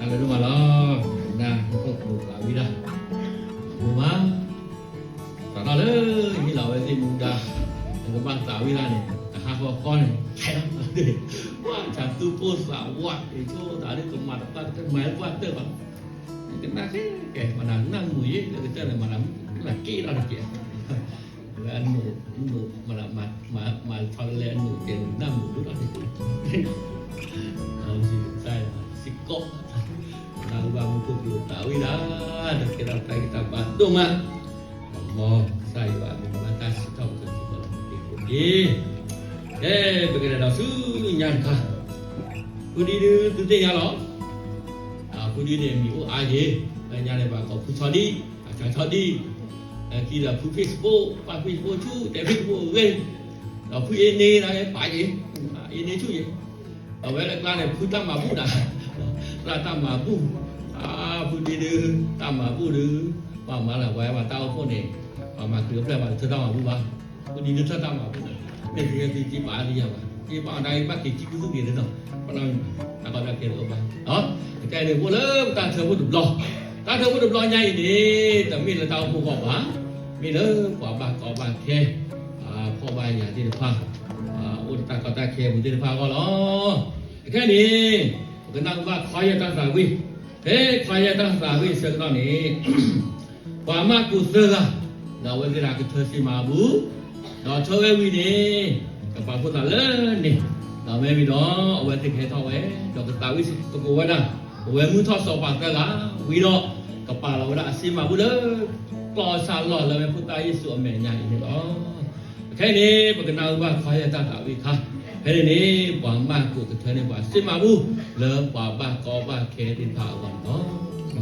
ဟါလၢမၤလီၤ, နၢ်ဟူခိၣ်ကျိၤသးဝံၣ်တၢ်, မုာ်မး, စးထီၣ်လၢဟ့ၣ်လီၤဝဲသ့ၣ်မူဒါ, နကဘၣ်သးဝံၣ်တၢ်န့ၣ် တဟါဃီဃီန့ၣ်, ဝဲတၢ်သူၣ်ပိၢ်သးဝး ဆိသးလၢကမၤတပှၢ်ကတၢၢ် မၤလၢပှၢ်တၢၢ်ဘၣ်, ကနၣ်ကဲကဲ မၤနၢ်မုာ်ယ့ၣ် လၢကတၢၢ်န့ၣ် မၤနၢ်က့ၤထီၣ်တကဲး ဝဲအနိး, မၤ, မၤထီကလဲအနိးကဲန့ၣ် နၢ်မုာ်ဒိၣ်ထီၣ်န့ၣ်, စံးကီး, နၢ်ဟူဘၣ်မူခိၣ်ကျိၤသးဝံၣ်တၢ်, ဒီးကဲထီၣ်တၢ်ဂံၢ်တၢ်ဘါဒိၣ်မး, မ်ကစၢ်ယွၤမ့ၢ်ဘၣ်တၢ်စံးထီၣ်ပတြၢၤစ့ၢ်ကီးလၢမူခိၣ်ကျိၤန့ၣ်, ကဲ, ပကလဲၤဒီးဆူညါတခါ, ဖုဒံဒု သုသ့ၣ်ညါလီၤ. ဖုဒံန့ၣ် မံၤအိၣ်အါက့ၤ, လၢညါန့ၣ် ပှၤကိးဖုဆီဒံ, အကၢ်ဆီဒံ, ခံဒီးဖု Facebook, ပှၤ Facebook ဆူၣ် တဲ Facebook အဂ့ၢ်, ဒီးဖုအ့န့ ပာ်က့ၤ, အ့န့ဆူၣ်က့ၤ, အဝဲလၢကျါန့ၣ် ဖုတၢ်မၤဘူၣ်ဒၣ်, သရၣ်တၢ်မၤဘူၣ်, ဖုဒံဒု တၢ်မၤဘူၣ်ဒု, ပှၤမၤလၢပှၤဝဲပှၤတၢ်အိၣ်ဖှိၣ်န့ၣ်, ပှၤမၤခရံာ်အိၣ်ဖျဲၣ်ပှၤတထၢတၢ်မၤဘူၣ်ဘၣ်, ဖုဒံဒုထၢတၢ်မၤဘူၣ်န့ၣ်, မ့ၢ်သုကသံတဘၣ်လၢယၤဘၣ်, ကဘၣ်ဒၣ်ဘၣ်က့ၤကံၢ်ကူသူၣ်က့ၤလၢနီၤ, ပနီၣ်မံၤ, တၢ်ကီတၢ်ခဲတအိၣ်ဘၣ်, အခဲအံၤန့ၣ် အိၣ်လၢပတၢ်ထၢဖှိၣ်တဘျီ, တၢ်ထၢဖှိၣ်တဘျီညါအံၤန့ၣ် တမ့ၢ်လၢတၢ်အိၣ်ဖှိၣ်အဂီၢ်ဘၣ်, မ့ၢ်လၢပှၤဘၣ်ကီဘၣ်ခဲ, ဖှီၣ်ဘၣ်ယာ်သ့ၣ်တဖၣ်, အိၣ်လၢတၢ်ကီတၢ်ခဲအပူၤသ့ၣ်တဖၣ်အဂီၢ်လီၤ. အခဲအံၤန့ၣ် ပကနၢ်ဟူဘၣ်ခီယဲၢ်တၢ်သးဝံၣ်, ဖဲခီယဲၢ်တၢ်သးဝံၣ်အဆၢကတီၢ်န့ၣ် ပှၤမၢ်ကူးသၢဂၤ, ဒီးအဝဲသ့ၣ်တဖၣ်ကထၢစ့မၤအပူၤ, ဒီးထၢဝဲဝံၤန့ၣ် ကပာ်ဖှိၣ်သးလၢန့ၣ်, ဒီးမ့ၢ်ဝံၤဒီး အဝဲသ့ၣ်ကဟဲထီၣ်ဝဲ, ဒီးကသးဝံၣ်သကိးဝဲဒၣ်, ပဝဲမုၢ်ထီၣ်စီၤပၤသၢဂၤ, ဝံၤဒီး ကပာ်လီၤဝဲဒၣ်အစ့မၤဘူၣ်လၢ ကျီၢ်စၢ်လီၢ်လၢအမ့ၢ်ဖိသၣ်ယ့ၣ်ၡူးအမဲာ်ညါအံၤန့ၣ်လီၤ. အခဲအံၤန့ၣ် ပကနၢ်ဟူဘၣ်ခီယဲၢ်တၢ်သးဝံၣ်အခါ, ဖဲန့ၣ်န့ၣ် ပှၤမၢ်ကူးကထၢန့ၢ်ပှၤစ့မၤဘူၣ် လၢပှၤဘၣ်ကီဘၣ်ခဲသ့ၣ်တဖၣ်အဂီၢ်န့ၣ်လီၤ.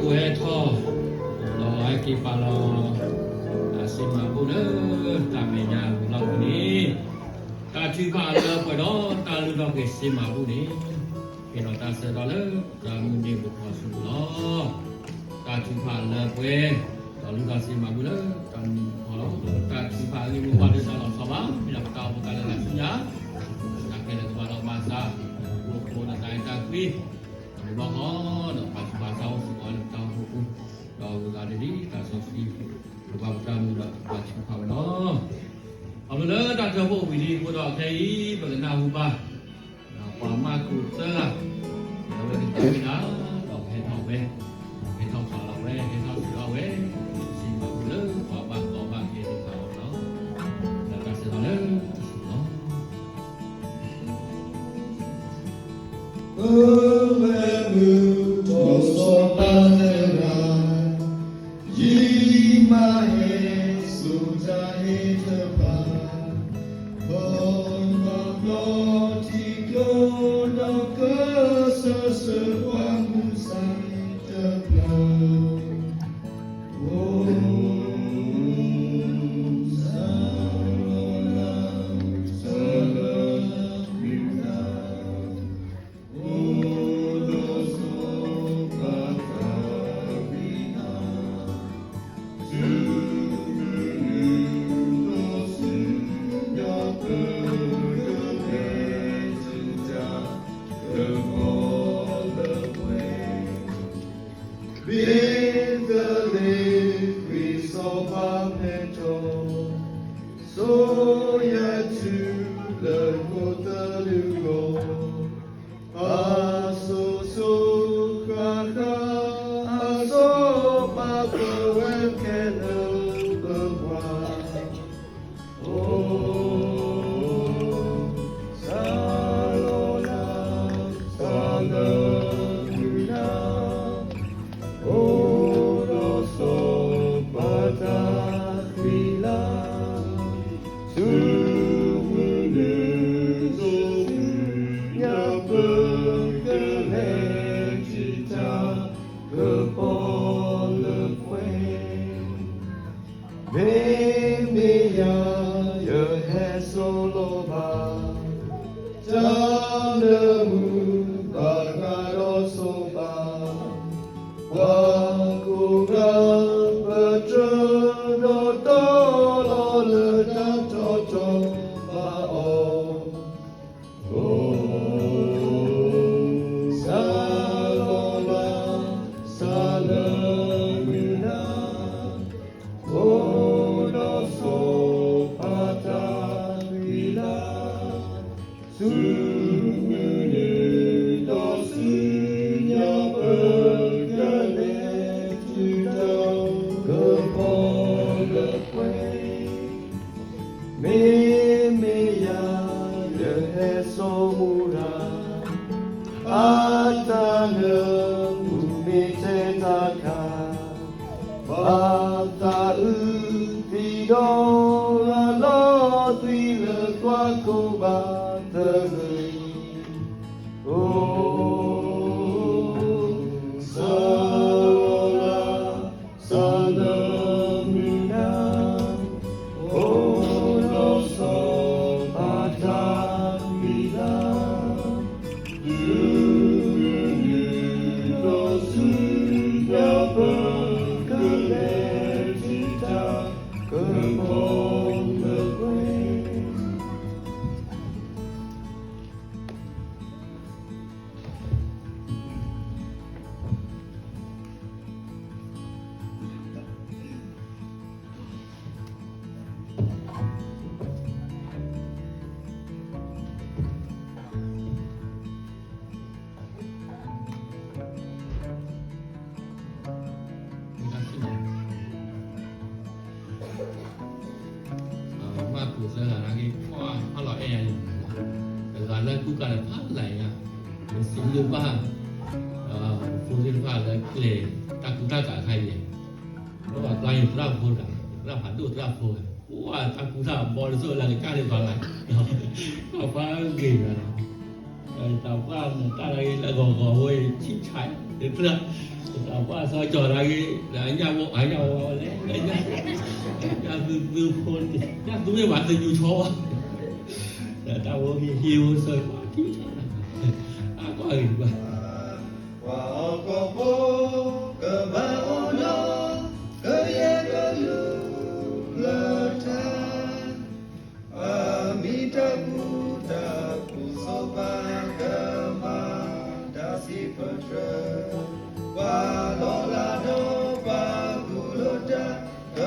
ဟဲထီၣ်, ဒီးဟဲက့ၤပာ်လီၤ တၢ်စံးမၤဘူၣ်လၢတၢ်မဲာ်ညါအဂီၢ်လီၤန့ၣ်, တၢ်ထုကဖၣ်လၢပှဲၤဒီးတၢ်လုၢ်ထီၣ်က့ၤစံးမၤဘူၣ်န့ၣ်, ကဲဒီးတၢ်ဆၢကတီၢ်လၢပတၢ်မုၢ်နံၤမုၢ်ခီဆူပူၤလီၤ. တၢ်ထုကဖၣ်လၢပှဲၤဒီးလုၢ်ထီၣ်စံးမၤဘူၣ်လၢတၢ်မုၢ်နံၤမုၢ်ခီလီၤ. တၢ်ထုကဖၣ်အဂ့ၢ်မိၢ်ပှၢ်တဒ်သိးလီၤဆီဘၣ်, မ့ၢ်ဒၣ်ပတၢ်အိၣ်ဖှိၣ်တၢ်လၢတၢ်ဆူညါ, တၢ်ခဲလၢာ်ကဘၣ်လီၤဘၣ်ဆၣ်, အိၣ်ဖှိၣ်ဒီးတၢ်အဲၣ်တၢ်ကွံ တဘျီဃီဒီး ပာ်ဆူးပာ်ဆါအိၣ်စ့ၢ်ကီးလၢပတၢ်အိၣ်ဖှိၣ်ပူၤ, ဒီးအဂုၤအဂၤတဒ် တၢ်စီဆှံ ကဘၣ်ပတၢ်မုၢ်ဒီးပာ်ဆူးဖးဝဲလီၤ. ခီဖျိလၢတၢ်ထၢဖှိၣ်ဝံၤလံအဃိဒီးခဲအံၤ ပကနၢ်ဟူဘၣ် ပှၤမၢ်ကူးသၢဂၤ လၢအဝဲကသးဝံၣ်တၢ် ဒီးဟဲထီၣ်ဝဲ, ဟဲထီၣ်ပာ်လီၤဝဲ, ဟဲထီၣ်စံးထီၣ်ဝဲ, စံးဘျုးလၢပှၤဘၣ်ကီဘၣ်ခဲသ့ၣ်တဖၣ်အဂီၢ်လီၤ. ဒီးတၢ်စံးထီၣ်လၢတၢ်စံးလီၤ ပဝဲမုၢ်ထီၣ်စီၤပၤသၢဂၤ, ယံာ်မးဟဲစိာ်တၢ်ဟ့ၣ်တဖၣ်, ပှၤဘၣ်ဘျီထံကျိဒီးကစၢၢ်ဆၢပှၤမုၢ်ဆါတဖျၢၣ်, အိ စၢ်လီၤနၤ, စၢ်လၢမုၢ်နၤ, အိၣ်ဒီးစီၤပၤတၢ် ဘ့သလ့ၣ်ဃ့စီၤပၤဖဲထီ, စိၤယၤထုလၢကိးသလုးဂီၢ်, ပၢ်စိၤစိၤဃၣ်ဃၣ် အစီၤပၤပဝဲခဲလၢာ်ပပှၤ, အိ စၢ်လီၤနၤ, စၢ်လၢမုၢ်နၤ, အိၣ်ဒီးစီၤပၤတၢ်ဃံလၤ, ဆူမုၢ်နုာ်ဒိၣ်ဆူညါ ပကလဲၤထံၣ်တၢ်ကပီၤလၢပှဲၤ မ့မ့ၢ်ယၤ ယဟဲစိာ်လီၤဘၣ် တၢ်လၢမုၢ်ဘၣ်ဃးဒီးစီၤပၤ, ပှၤကိးဂၤ ပတြၢၤဒီးတီလီၤလၢတၢ်ထီၣ်ထီၣ်ဘးအီၤ အိ စၢ်လီၤနၤ, စၢ်လၢမုၢ်နၤ, အိၣ်ဒီးစီၤပၤတၢ်ဃံလၤ, ဆူမုၢ်နုာ်ဒိၣ်ဆူညါ ပကလဲၤထံၣ်တၢ်ကပီၤလၢပှဲၤ မ့မ့ၢ်ယၤ ယဟဲစိာ်မူဒါ, အတၢ်နၢမူမ့ၢ်ထဲတၢ်ခါ, ဘၣ်သးအုးသံဒီး ရၤလီၤသွံၣ်လၢသွၣ်ခိၣ်ဘၣ်သဂၢၢ် အိ စၢ်လီၤနၤ, စၢ်လၢမုၢ်နၤ, အိၣ်ဒီးစီၤပၤတၢ်ဃံလၤ, ဆူမုၢ်နုာ်ဒိၣ်ဆူညါ ပကလဲၤထံၣ်တၢ်ကပီၤလၢပှဲၤ မၤကူးသၢဂၤနာ်က့ ကွၢ်ဖးလီၤအဲၣ်ယၤန့ၣ်, တဂၤလၢကူကၤဒီးဖးလီၤညါ, ပစံးဘျုးဘၣ် ဖိသ့ၣ်တဖၣ်လၢကျဲၤတၢ်ကူတၢ်ကၤအခါအံၤန့ၣ်, ဒီးပှၤကျါန့ၣ် သရၣ်ဖိတဂၤ, သရၣ်ဖးဒိၣ်သရၣ်ဖိဂၤ, ကွၢ်တၢ်ကူတၢ်ဘီတစိၢ်လၢကစၢ်န့ၣ်ပှၤဂၤ, ပှၤဂ့ၤဂၤလီၤ. ယသးပှၢ်မၤတၢ်တဂ့ၤ လၢဂီၤဂီၤဝဲ ဆံၣ်ဆါ တဖျၢၣ်, ယသးပှၢ်စီၤကၠီၤတဂ့ၤ လၢအညၣ်ဝီ အညၣ်ဝီဝဲလဲၣ် လၢညၣ် ညၣ်သုသုဖိ ညၣ်သုမ့ၢ်ဘၣ်သညူးဆီဝဲ, ဒီးတၢ်ဝဲမ့ၢ်ဟံးဝဲစီၤ ဆံၣ်ဆါ အါကွၢ်ဂ့ၤဘၣ် ပှၤဟီၣ်ခိၣ်ဖိ ကမၤအီၤဒီး ကယဲၢ်ကလူၤလၢထါ, ပှၤမံတၢ်ကူတၢ်ကူစီၤပၤကမၤတၢ်စံးပတြၢၤ, ပှၤလီၤလးဒီးပှၤကူၣ်လိာ်တၢ် က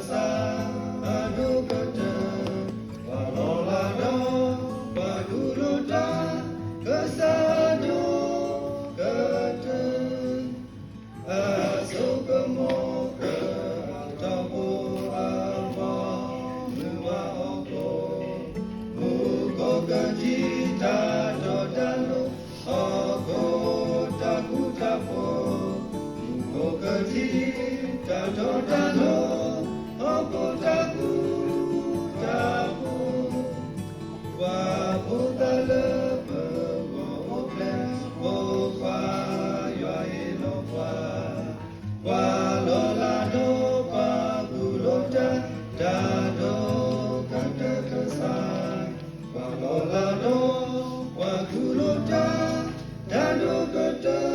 စၢ်အဒိၣ်ကတၢၢ်, ပှၤလီၤလးဒီးပှၤကူၣ်လိာ်တၢ် ကစၢ်အဒိၣ်ကတၢၢ် အစိကမီၤက တီၢ်ဖိအဘီ မုၢ်ဝါဟီၣ်ခိၣ်, မူခိၣ်ကထံၣ်တၢ်တီတၢ်လိၤ ဟီၣ်ခိၣ်တၢ်ဃူတၢ်ဖိး, မူခိၣ်ကထံၣ်တၢ်တီတၢ်လိၤ ဟီၣ်ခိၣ်တၢ်ဃူတၢ်ဖိး ပှၤဖိသၣ်လၢပဂီၢ်အိၣ်ဖျဲၣ် ဖိခွါယွၤဟ့ၣ်လီၤပှၤ, ပှၤလီၤလးဒီးပှၤကူၣ်လိာ်တၢ် တၢ်ဒိၣ်ကတၢၢ်ကစၢ်, ပှၤလီၤလးဒီးပှၤကူၣ်လိာ်တၢ် တၢ်ဒိၣ်ကတၢၢ်